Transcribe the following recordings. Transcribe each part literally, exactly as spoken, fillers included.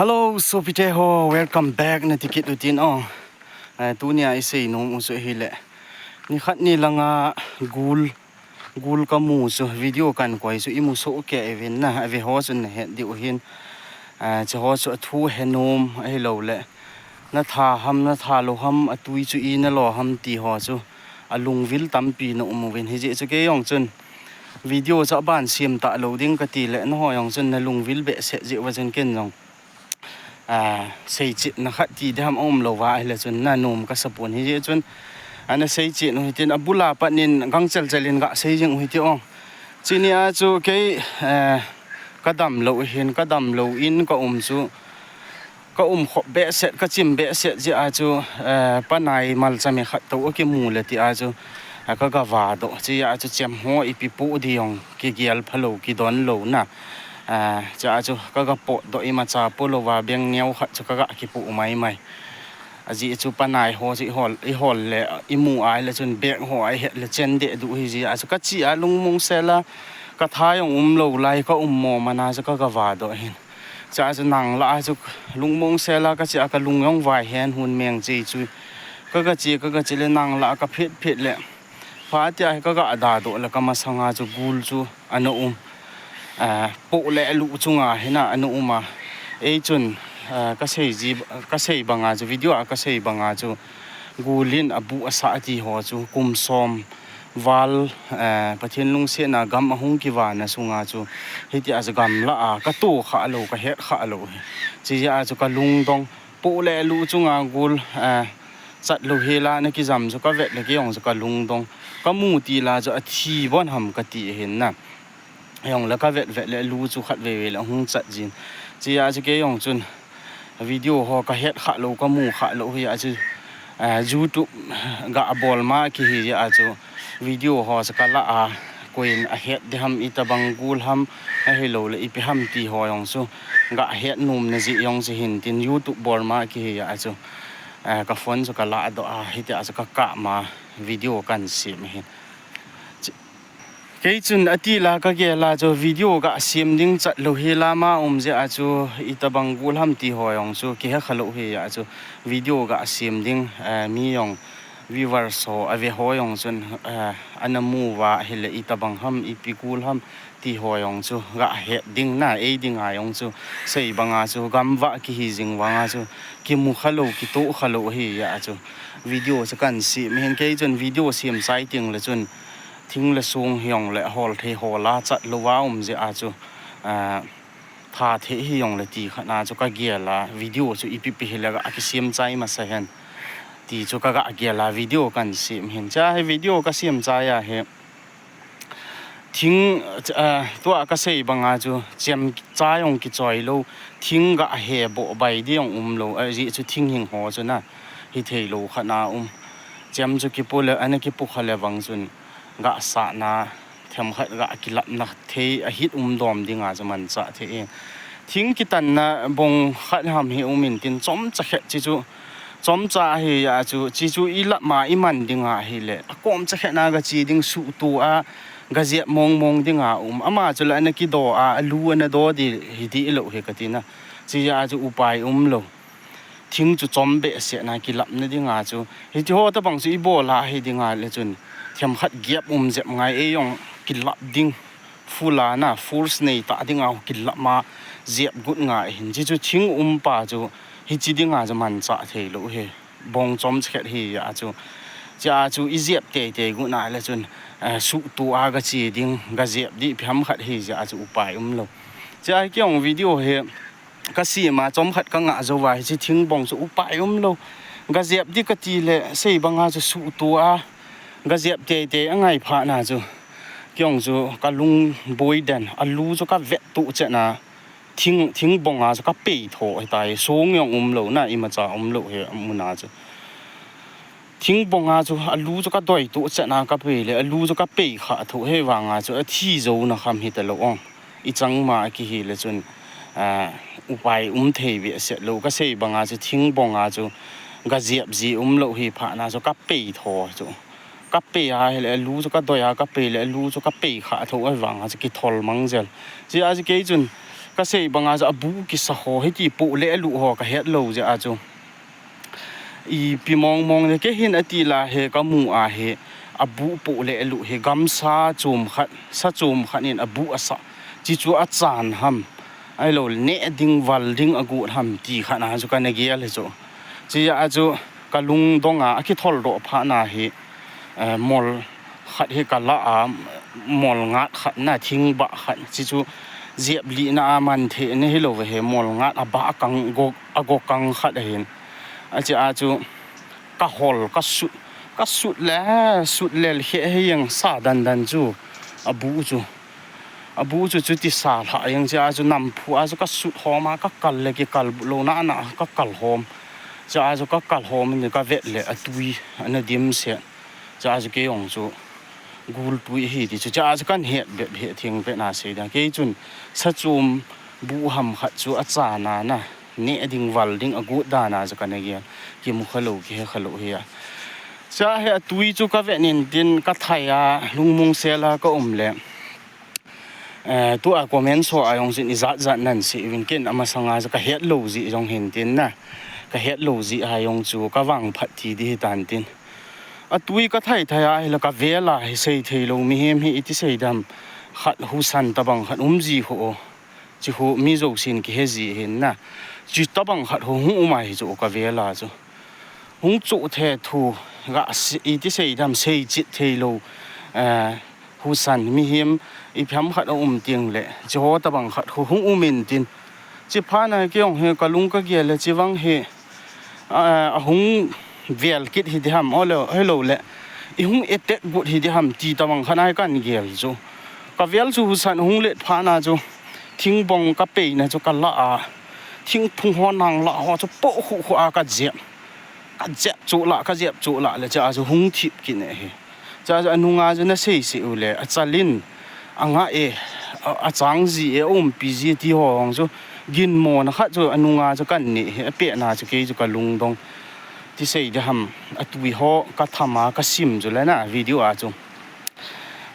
Hello, sopite ho, welcome back nati kit utin o. Eh, tunia isei nom u chu ahile, nikhat ni langa gul, gul kamu chu, video kahin koi chu imu soh kei uvin na, ave ho chun nahet diu ahin. Eh, hiche ho chu athu he nom ahilouleh, natha ham, natha lou ham, atui chu ina lo ham ti ho chu alungvil tampi na um uvin. Hijeh chun kei jong chun video chu aban sem talou ding kati le, nangho jong chun nalungvil behseh jeh uva chun ken jong seichetna khat ti ding ham aum louva ahile chun nanom kasapon, hijeh chun ana seichet u hitin, abula pat in gangchel chel in gasei jing u hite o. Chunia chu kei kadamlou hin, kadamlou in kaum chu, kaum khop behseh, kachim behseh jeh a chu, panai malchame khat tou akimu le tia chu kagava doh, chea chu chem ho ipi poh ding jong kigel phalou, kidon louna. Chea chu kagapotdoh, imacha polouva beng neo khat chu kaga kipoh maimai. Ajeh chu panai ho chu ihol, ihol le imu ahile chun beng ho a ihet le chen deh duh hijeh a chu kache a lungmong sela, katha jong umlou lai kaum mo mana chu kagava doh hin. Chea chu nang lah a chu lungmong sela kache a kalung jong vaihen hun meng chei chu. Kagache, kagache le nang lah a kaphet phet le, phatea hi kagada doh le kamasanga chu gul chu ana um. Poh le luh chunga hina ana um a. Eichun kasei banga chu, video a kasei banga chu, gul in abuh asah ti ho chu kum som val, Pathen lungsetna gam ahung kivana sunga chu, hitia chu gamlah a kato khah lou, kahet khah lou hi. Chejeh a chu kalungdong, poh le luh chunga gul chat lou hela ana kijam chu kavet le kei jong chu kalungdong. Kamu tila chu athi bon ham kati ahin na. Jongle kavet vet le lu chu khatvei vei le ahung chat jin. Chea chu kei jong chun video ho kahet khah lou, kamu khah lou hia chu, YouTube ga bol ma kihi jeh a chu video ho chu kalah a, koiin ahet ding ham, itobang gul ham, ahiloule ipi ham ti ho jong chu gahet nomna jeh jong chu hin tin YouTube bol ma kihi jeh a chu ka phone chu kalah doh a, hitia chu kakap ma video kahin sem ahin. Kei chun atila kagel a chu video gasem ding chat lou hela ma um jeh a chu itobang gul ham ti ho jong chu kihe khalou hia chu video gasem ding, mi jong viewers ho, ave ho jong chun ana mu uva ahile itobang ham, ipi gul ham ti ho jong chu gahet ding na, ei dinga jong chu sei banga chu gamvah kihi jing vanga chu kimu khalou, kitoh khalou hia chu video chu kahin sem ahin. Kei chun video sem chai tengle chun thing le song hijongle ahol thei hol a chat louva um jeh a chu, tha thei hijongle ti khat a chu kagel a video chu ipi pi hile gakisem chai masa hen ti chu kagagel a video kahin sem ahin. Chea hi video kasem chai a hi thing, tua kasei banga chu chemcha jong kichoi lou, thing gahe boh bai ding jong umlou, ajeh chu thinghing ho chu na, hithei lou khat a um. Chem chu kipu le, ana kipu kha le vang chun gasatna, themkhat gakilapna thei ahit umdom dinga chu manchah thei e. Thing kitanna bong khat ham hi um intin, chomcha khat chi chu, chomcha ahia chu, chi chu ilap ma iman dinga ahile akom cha khat na gache ding, suhto a gajep mong mong dinga um. Ama chule ana kido a, alu ana do di hidih lou hi katina. Chejeh a chu upai umlou. Thing chu chom behseh na kilapna dinga chu, hitiho tobang chu ibol a hi dinga le chun themkhat gap um jep ngai, ei jong kilap ding, full a na, force nei tah dinga kilap ma jep got ngai hin. Chi chu thing umpa chu hiche dinga chu manchah theilou hi, bong chomcha khat hia chu. Chea chu ijep teitei got na le chun, suhto a gache ding, gajep ding ipi ham khat hijeh a chu upai umlou. Chea hi kei jong video hi kasem a chomkhat kangah jouva hiche thingbong chu upai umlou. Gajep ding kati le sei banga chu suhto a gajep teitei angai phat na chu, kei jong chu kalung boi den, alu chu kavet toh chet na, thingbong a chu kapei tho hitai, song jong umlou na, imacha umlou hi muna chu. Thingbong a chu alu chu kadoi toh chet na kapei le, alu chu kapei khah tho, hivanga chu athi jouna kham hitalou ong. Ichang ma kihi le chun upai um thei behseh lou, kasei banga chu thingbong a chu gajep ji umlou hi phat na chu kapei tho chu. Kapei ahile alu chu kadoi a kapei le, alu chu kapei khah tho, ahivanga chu kithol mang jel. Chea chu kei chun kasei banga chu abu kisa ho hiti poh le alu ho kahet lou jeh a chu. Ipi mong mong le kei hin ati la hi kamu a hi abu poh le alu hi gamsa chom khat, sa chom khat in abu asa. Chi chu achan ham. Ahilou le neh ding val ding agot ham ti khat a chu kana gel hi chu. Chi a chu kalung dong a akithol doh phat na hi, eh, mol khat hi kala a, mol ngat khat na thing bah khat. Chi chu jep lina a man thei na hilou ve he mol ngat a bah kang go, ago kang khat ahin. Achi a chu kahol, kasut, kasut le, sut lel he he jeng sa dan dan chu abu chu. Abu chu chuti sa lha jeng chi a chu namphu a chu kasut hom a kakal le kikal bu lou na na kakal hom. Chi a chu kakal hom ni kavet le atui ana dim se. Chi a chu kei jong chu gul tui hi ti chu chi a chu kan het bep hi thing pe na sei dan. Kei chun sa chom bu ham khat chu achan a na. Neh ding val ding agot dan a chu kana gel. Kimu khalou, kihe khalou hi a. Cha hi atui chu kavet in tin kathai a lungmong sel a kaum le. Eh, tua comment so a jong sin ijat jat nan sei uvin ken amasang a chu kahet lou jeh jong hin tin na. Kahet lou jeh a jong chu kavang phat ti di hitan tin. Atui kathai thai a hi la kavel a hi sei thei lou mihem hi iti sei dam khat husan tabang khat um ji ho. Chi hu mi jousen kihe ji hin na. Chi tabang khat hu hung um a hi chu kavel a chu. Hung chu the thu ga si, iti sei dam sei chit thei lou, eh, husan mihem ipi ham khat aum ting le. Chi ho tabang khat hu hung um in tin. Chi phat na kei jong hi kalung kagel le chi vang hi a, ahung vel kit hi di ham, o le, hello le. I hung etek gut hi di ham, ti tabang khat a hi kan gel chu. Kavel chu husan hung let phat na chu. Thingbong kapei na chu kala a. Thingphung ho nang la ho chu poh khu khu a kajep. Kajep chu la, kajep chu la le cha chu hung thip kit ne hi. Cha chu anung a chu na sei sei u le, achalin, anga e, a, achang ji e, umpi ji ti ho hong chu, ginmo na khat chu anung a chu kan ni hi, apeh na chu kei chu kalung dong. Ti sei di ham, atui ho, katham a, kasim chu le na, video a chu.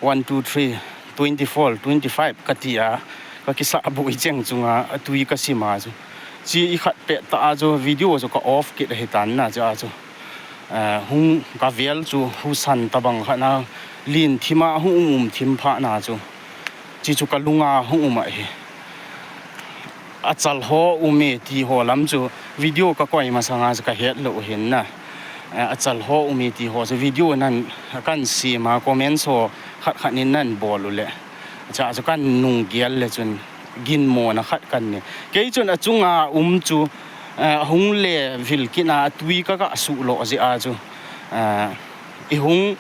One, two, three, twenty-four, twenty-five, kati a, kakisa bu i cheng chunga, atui kasim a chu. Chi i khat pet ta a chu, video chu ka off kit a hi tan na, cha chu. Eh, hung kavel chu husan tabang khat na lin thim a hung um um thim phat na chu. Chi chu kalung a hung um a hi. Achal ho um e ti ho lam chu video kakoi masang a chu kahet lou hin na. Eh, achal ho um e ti ho chu video nan kan sem a comment so khat khat nin nan bol u le. Cha chu kan nung gel le chun ginmo na khat kan ni. Kei chun achung a um chu, eh, ahung le vil kit na atui ka ga su lo ji a chu. Eh, i hung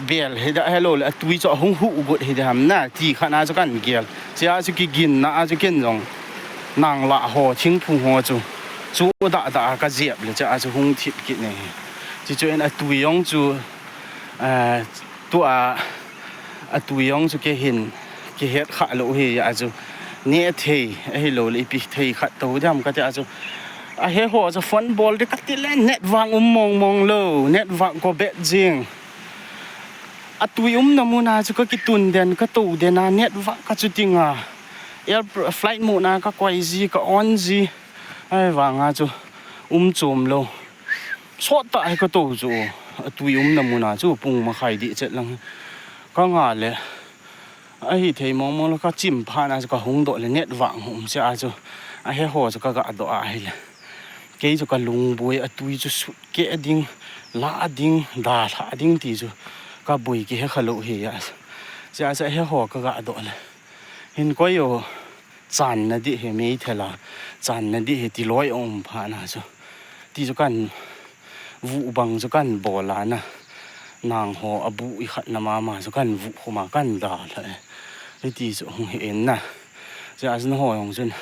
bel hi da hello le atui chu ahung hu gut hi da ham na ti khat na chu kan gel. Chi a chu kigin na a chu ken jong nang la ho thingphung ho chu. Chu da da ka jep le cha a chu hung thip kit ne. Chi chu in atui jong chu, eh, tua atui jong chu kei hin kihet kha lou hi a chu ne thei, ahilou le ipi thei khat to dam ka ti a chu. Ahe ho chu phone bol di ka ti le net vang um mong mong lou, net vang ko bet jing. Atui um na mun a chu ka kitun den, ka to den a net vang ka chu ting a. Air flight mode na ka koi ji, ka on ji. Ai vang a chu um chom lou. Sot ta hi ka to chu, atui um na mun a chu pung ma khai di chet lang. Ka nga le, ahi thei mong mong lo ka chim phat na chu ka hung doh le net vang um se a chu. Ahe ho chu ka ga doh a hi le. Kei chu ka lung boi atui chu sut ke ding, la ding, da la ding ti chu ka boi kihe kha lou hi a. Cha cha he ho ka ga doh le. Hin koi o. Chan na di hi meithal a, chan na di hi ti loi um phat na chu. Ti chu kan vu bang chu kan bol a na. Nang ho abu i khat na mama chu kan vu khum a kan da la e. Hiti chu hung hi in na. Cha chu na ho jong chun.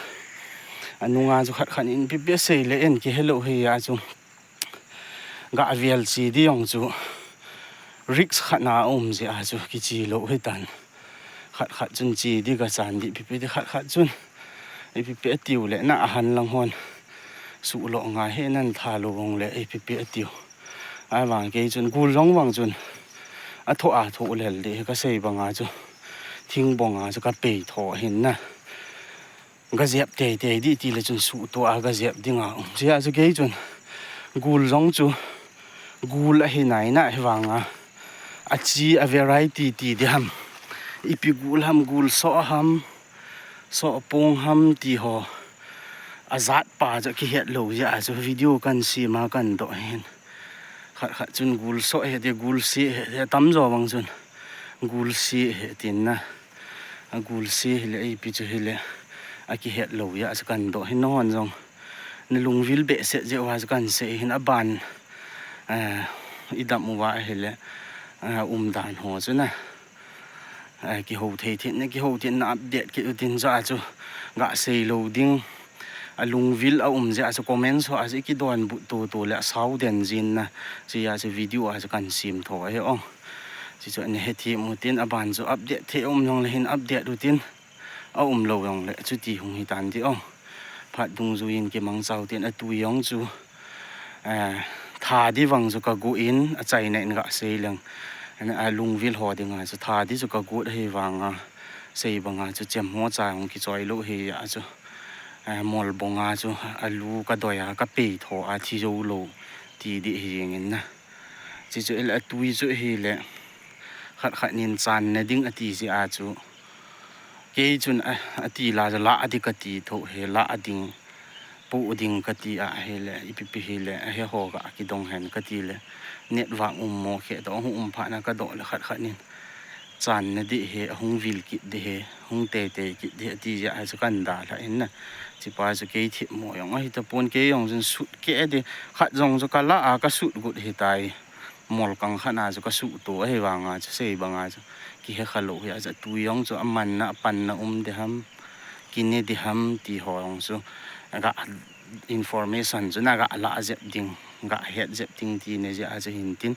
Anung a chu khat khat in pi pi sei le en kihe lou hi a chu. Ga vel chi di jong chu risk khat na um ji a chu kichi lou hi tan. Khat khat chun chi di ga chan di pipi di khat khat chun. Ipi pi tiu le na ahan lang hon. Su lo nga he nan tha lo vong le ipi pi tiu. Ai vang kei chun gul jong vang chun. A tho a tho lel di ka sei bang a chu. Thing bong a chu ka pei tho hin na. gajep teitei ding tile chun suhtoh a gajep dinga um. Chea chu kei chun gul jong chu gul ahi naina hivanga, achi a variety ti ding ham, ipi gul ham, gul soh ham, sohpong ham ti ho, ajat pa chu kihet lou jeh a chu video kan sem a kan doh hin. Khat khat chun gul soh hi ti, gul se hi ti, atamjo bang chun gul se hi tin na. Agul se hile, ipi chu hile, akihet lou jeh a chu kan doh hin. Nanghon jong nalungvil behseh jeh uva chu kan sei hin, aban idam uva ahile, umdan ho chu na, kihou thei thei na, kihou thei na update kit utin, jeh a chu gasei lou ding. Alungvil aum jeh a chu comments ho a chu ikidonbut tutu le asao den jin na, chea chu video a chu kan sem tho ahi o. Chuchu nahethem utin, aban chu update thei aum jongle hin update utin, aumlou jongle chuti hung hitan ti o. Phat dungjuiyin kimangcha utin, atwi jong chu tha ding vang chu kagoh in, achaina in gasei leng, alungvil ho dinga chu tha ding chu kagot ahivanga, sei banga chu chemho cha hung kichoi lou hia chu, molbonga chu alu kadoi a kapei tho a thi joulou ti ding hi jengin na. Chuchu hile, atwi chu hile, khat khat nin channa ding ati jeh a chu, kei chun ati la chu lah ding kati tho hi, lah ding, poh ding kati a hile, ipi pi hile, ahiho ga kidong hen kati le, network um mo khe toh, hung um phat na kadoh le khat khat nin channa ding hi, ahung vil kit ding hi, hung teitei kit ding ati jeh a chu kan dalha in na. Chupa chu kei themmo jong ahitapon, kei jong chun sut keh ding, khat jong chu kalah a kasut got hitai. Molkang khat na chu kasuhto ahivanga chu, sei banga chu kihekha lou hia chu, atwi jong chu amanna apanna um ding ham, kine ding ham ti ho jong chu, ga information chu na galah jep ding, gahet jep ding tina jeh a chu hintin.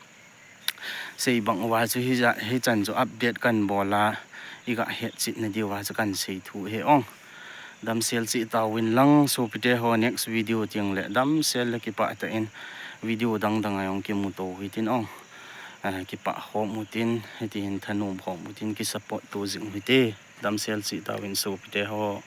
Sei bang uva chu hichan chu update kan bol a, igahetchetna diuva chu kan sei thu hi o. Damsel cheh tauvin lang sopite ho, next video tengle damsel le kipah tah in video dang dang a jong kimuto hitin o. Kipah khom utin, hitihin thanom khom utin, kisupport to jing u hite. Damsel cheh tauvin sopite ho.